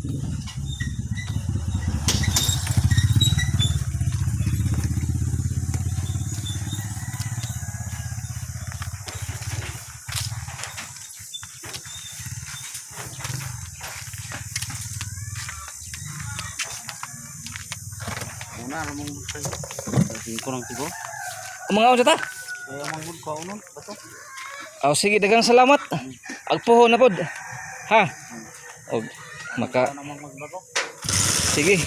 Una namang magsayo. Sabihin ko lang tigo. Mga unsa ta? Kaya manggod ko unon. Bato. Oh, sige, daghang salamat. Agpuho na pod. Ha? Og maka Namang magbato. Sige.